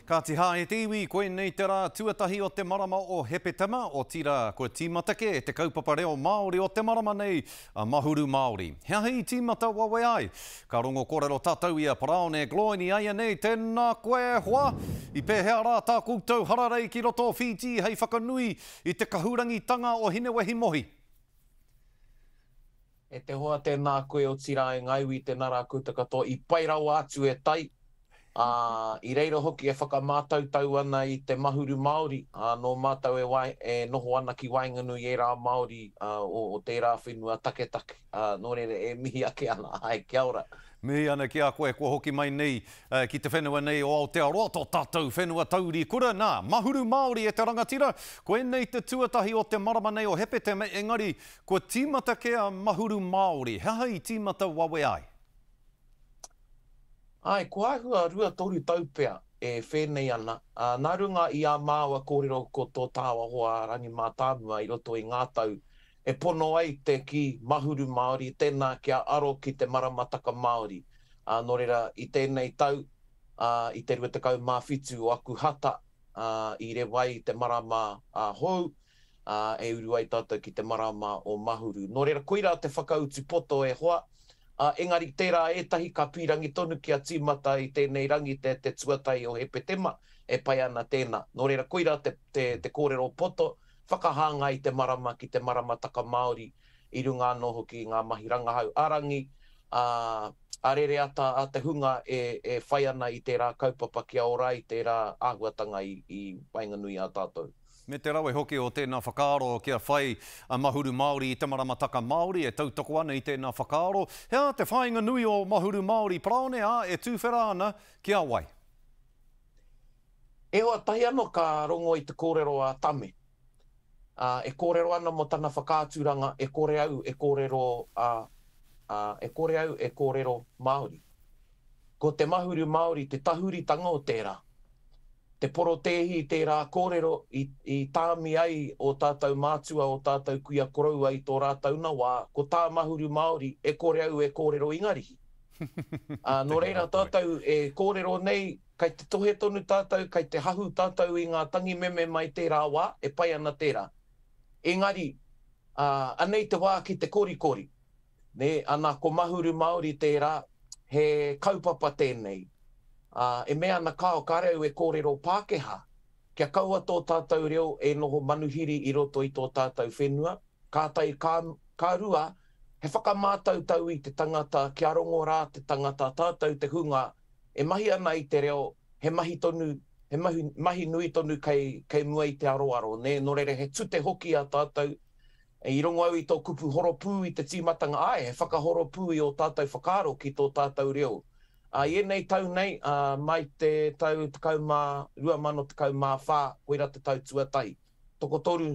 Kāti hā e te iwi, koinei te rā tuatahi o te marama o Hepetema, otirā, kua tīmata kē te kaupapa reo Māori o te marama nei, a Mahuru Māori. He aha i tīmata wawe ai? Ka rongo kōrero tātou i a Paraone Gloyne i āianei, tēnā koe e hoa! I pēhea rā tā koutou hararei ki roto o Whītī hei whakanui i te kahurangitanga o Hinewehi Mohi? E te hoa tēnā koe otirā e ngā iwi tēnā rā koutou katoa i pai rawa atu e tai, ā, i reira hoki e whakamātautau ana i te mahuru Māori, ā, nō mātou e wae, e noho ana ki waenganui i ērā Māori, ā, o, o tērā whenua taketake, ā, nō reira e mihi ake ana, āe, kia ora. Mihi ana ki a koe kua hoki mai nei ki te whenua nei o Aotearoa, tō tātou whenua taurikura. Nā, mahuru Māori e te rangatira, koinei te tuatahi o te marama nei o Hepetema, engari kua tīmata kē a Mahuru Māori. He aha i tīmata wawe ai? Āe, kua āhua ruatoru tau pea e whēnei ana, ā, nā runga i ā māua kōrero ko tō tāua hoa a Rangi Mātāmua i roto i ngā tau e pono ai te kī mahuru Māori, tēnā kia aro ki te maramataka Māori. Ā, nō reira, i tēnei tau, ā, i te 27 o Akuhata, ā, i rewa ai te marama hou, ā, e uru ai tātou ki te marama o Mahuru. Nō reira, koirā te whakautu poto e hoa, ā, engari tērā ētahi ka pīrangi tonu kia tīmata i tēnei rangi te, te tuatahi o Hepetema, e pai ana tēnā. Nō reira, koirā te, te, te kōrero poto, whakahāngai i te marama ki te maramataka Māori i runga anō hoki i ngā mahi rangahau ā-rangi, ā, ā-rereata a te hunga e, e whai ana i tērā kaupapa kia ora ai tērā āhuatanga i, i waenganui i a tātou. Me te rawe hoki o tēnā whakaaro kia whai a Mahuru Māori i te maramataka Māori e tautoko ana i tēnā whakaaro. He aha te whāinga nui o Mahuru Māori Paraone, ā, e tūwhera ana ki a wai? E hoa, tahi ano ka rongo i te kōrero a Tame, ā, e kōrero ana mō tana whakaaturanga e kore au e kōrero, ā, ā, e kore au e kōrero Māori. Ko te Mahuru Māori te tahuritanga o tērā. Te porotēhi i tērā kōrero i, i tāmi ai ō tātou mātua, ō tātou kuia koroua i tō rātou na wā, ko tā Mahuru Māori, e kore au e kōrero Ingarihi. Ā, nō reira tātou e kōrero nei, kei te tohe tonu tātou, kei te hahu tātou i ngā tangi meme mai tērā wā, e pai ana tērā. Engari, ā, anei te wā ki te korikori. Nē, ana, ko Mahuru Māori tērā, he kaupapa tēnei. Ā, e mea ana kāo, kāre au e kōrero Pākehā, kia kaua tō tātou reo e noho manuhiri i roto i tō tātou whenua, kātahi ka, ka rua, he whakamātautau i te tangata kia rongo rā te tangata, tātou te hunga e mahi ana i te reo, he mahi tonu, he mahi, mahi nui tonu kei, kei mua i te aroaro, nē, nō reira he tute hoki a tātou I rongo au i tō kupu horopū i te tīmatanga, āe, he whakahoropū i ō tātou whakaaro ki tō tātou reo. Ā, i ēnei tau nei, ā, mai te tau 2014, koirā te tau tuatahi, tokotoru,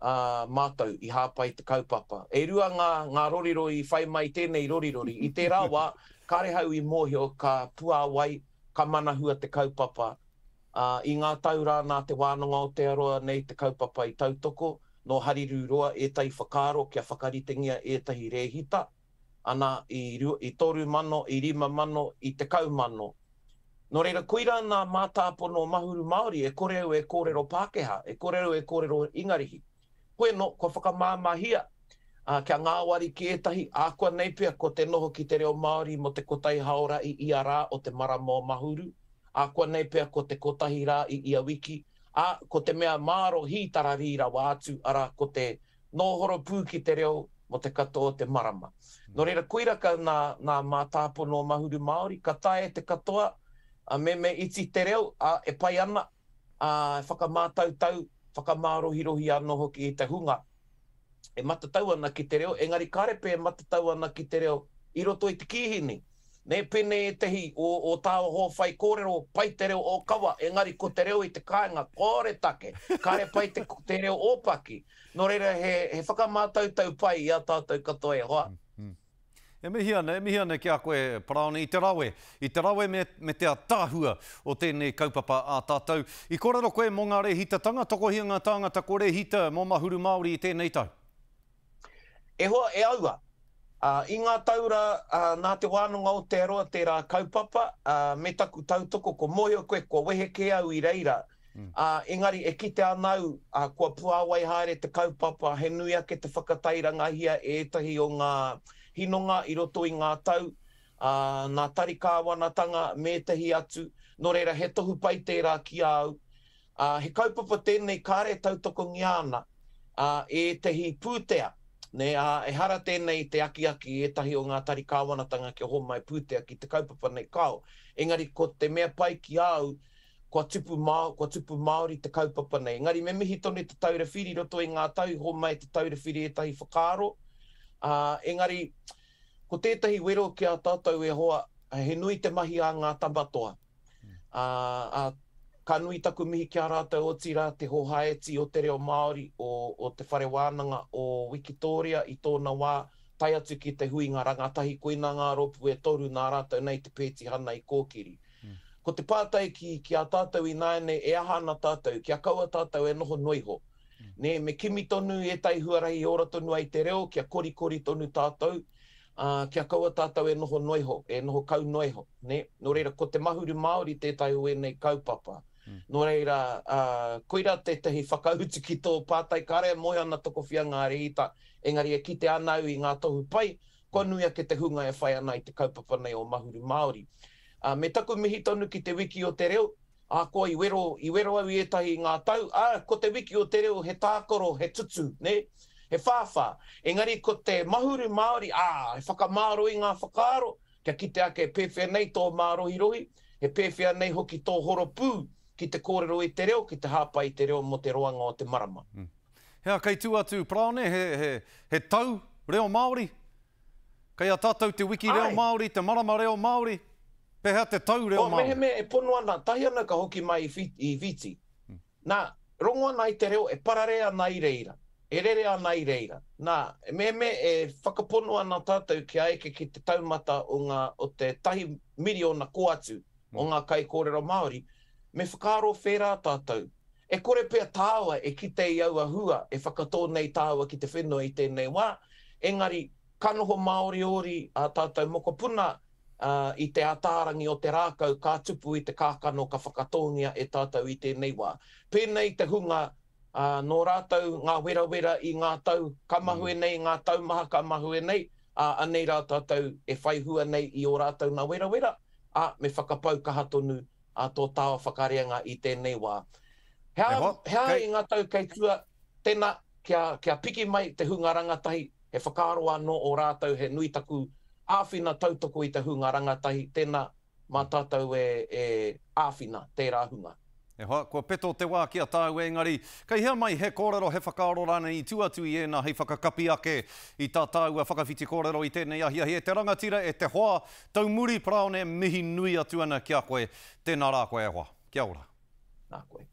ā, mātou i hāpai te kaupapa. E rua ngā, ngā rorirori i whai mai i tēnei rorirori. I tērā wā, kāre hau i mōhio ka puāwai, ka manahua te kaupapa, Ā, i ngā tau rā nā Te Wānanga o Aotearoa nei te kaupapa i tautoko, nō Harirūroa ētahi whakaaro kia whakaritengia ētahi rēhita, ana, i i 3,000, i 5,000, i 10,000. Nō reira, koirā nā mātāpono o Mahuru Māori, e kore au e kōrero Pākehā, e kore au e kōrero Ingarihi. Koe nō, kua whakamāmāhia, ā, kia ngāwari ki ētahi, ākuanei pea ko te noho ki te reo Māori mō te kotahi haora i ia rā o te marama o Mahuru, ākuanei pea ko te kotahi rā i ia wiki, ā, ko te mea māro hītararī rawa atu, arā, ko te nōhoro pū ki te reo mō te katoa o te marama. Nō reira, koira ka nā, nā mātāpono o Mahuru Māori, ka taea e te katoa, ā, me me iti te reo, ā, e pai ana, ā, e whakamātautau, whakamārohirohi anō hoki i te hunga e matatau ana ki te reo, engari kāre pea e matatau ana ki te reo i roto i te kīhini. Nē, pēnei ētehi o, o tāua hoa whaikōrero, pai te reo ōkawa, engari ko te reo i te kāinga, kore take, kāre pai te, te reo ōpaki. Nō reira, he, he whakamātautau pai i a tātou katoa e hoa. E mihi ana, e mihi ana ki a koe, Paraone, i te rawe, i te rawe me, me te ataahua o tēnei kaupapa ā tātou. I kōrero koe mō ngā rēhitatanga, tokohia ngā tāngata ko rēhita mō Mahuru Māori i tēnei tau? E hoa, e aua. Ā, i ngā tau rā, ā, nā Te Wānanga o Aotearoa tērā kaupapa, ā, me taku tautoko, kua mōhio koe, kua wehe kē au i reira, ā, engari e kite ana au, ā, kua puāwai haere te kaupapa, he nui ake te whakatairangahia e ētahi o ngā hinonga i roto i ngā tau, ā, nā tari kāwanatanga me ētahi atu, nō reira he tohu pai tērā ki a au, Ā, he kaupapa tēnei kāre e tautokongia ana, ā, e ētahi pūtea, nē, ā, ehara tēnei i te akiaki i ētahi o ngā tari kāwanatanga kia homai pūtea ki te kaupapa nei, kāo. Engari ko te mea pai ki a au, kua tupu mā, kua tupu Māori te kaupapa nei. Engari me mihi tonu Te Taura Whiri i roto i ngā tau i homai Te Taura Whiri ētahi whakaaro, ā, engari ko tētahi wero ki a tātou e hoa, he nui te mahi a ngā tama toa. Ā, ā, ka nui taku mihi ki a rātou, otirā te Hohaeti o te Reo Māori o, o Te Whare Wānanga o Wikitōria i tōna wā, tae atu ki te huinga rangatahi, koinā ngā rōpū e toru nā rātou nei te pētihana i kōkiri. Ko te pātai ki, ki a tātou ināianei, e aha ana tātou, kia kaua tātou e noho noa iho. Nē, me kimi tonu ētahi huarahi e ora tonu ai te reo, kia korikori tonu tātou, ā, kia kaua tātou e noho noa iho, e noho kau noa iho, nē. Nō reira, ko te Mahuru Māori tētahi o ēnei kaupapa. Nō reira, ā, koirā tētahi whakautu ki tō pātai, kāre e mōhio ana tokowhia ngā rēhita, engari e kite ana au i ngā tohu pai, kua nui ake te hunga e whai ana i te kaupapa nei o Mahuru Māori. Ā, me taku mihi tonu ki te Wiki o te Reo, Ahakoa i wero, i wero au i ētahi i ngā tau, ā, ko te wiki o te reo he tākaro, he tutu, nē? He whāwhā. Engari ko te mahuru Māori, ā, he whakamāro i ngā whakaaro, kia kite ake e pēwhea nei tō mārohirohi, he pēwhea nei hoki tō horopū ki te kōrero i te reo, ki te hāpai i te reo mō te roanga o te marama. He aha kei tua atu, Paraone, he, he, he tau reo Māori? Kei a tātou te wiki reo Māori, te marama reo Māori? Pēhea te tau reo Māori? Mehemea e pono ana, tahi ana ka hoki mai i Whītī. Nā, rongo ana i te reo e pararē ana i reira, e rere ana i reira. Nā, mehemea e whakapono ana tātou kia eke ki te taumata o ngā, o te tahi miriona kō atu o ngā kaikōrero Māori, me whakaaro whērā tātou. E kore pea tāua e kite i aua hua e whakatō nei tāua ki te whenua i tēnei wā, engari ka noho māoriori ā tātou mokopuna i te ātārangi o te rākau ka tupu i te kākano ka whakatōngia e tātou i tēnei wā. Pēnei te hunga nō rātou ngā werawera i ngā tau ka mahue nei, ngā tau maha ka mahue nei, ā, anei rā tātou e whai hua nei i ō rātou nā werawera, ā, me whakapau kaha tonu a tō tāua whakareanga i tēnei wā. He aha, he aha i ngā tau kei tua, tēnā, kia, kia piki mai te hunga rangatahi, he whakaaro anō ō rātou, he nui taku āwhina tautoko i te hunga rangatahi, tēnā, mā tātou e, e āwhina tērā hunga. E hoa, kua peto te wā ki a tāua engari, kei hea mai he kōrero, he whakaaro rānei i tua atu i ēnā hei whakakapi ake i tā tāua whakawhiti kōrero i tēnei ahiahi. E te rangatira, e te hoa, Taumuri Paraone mihi nui atu ana ki a koe. Tēnā rā koe e hoa. Kia ora. Nā koe.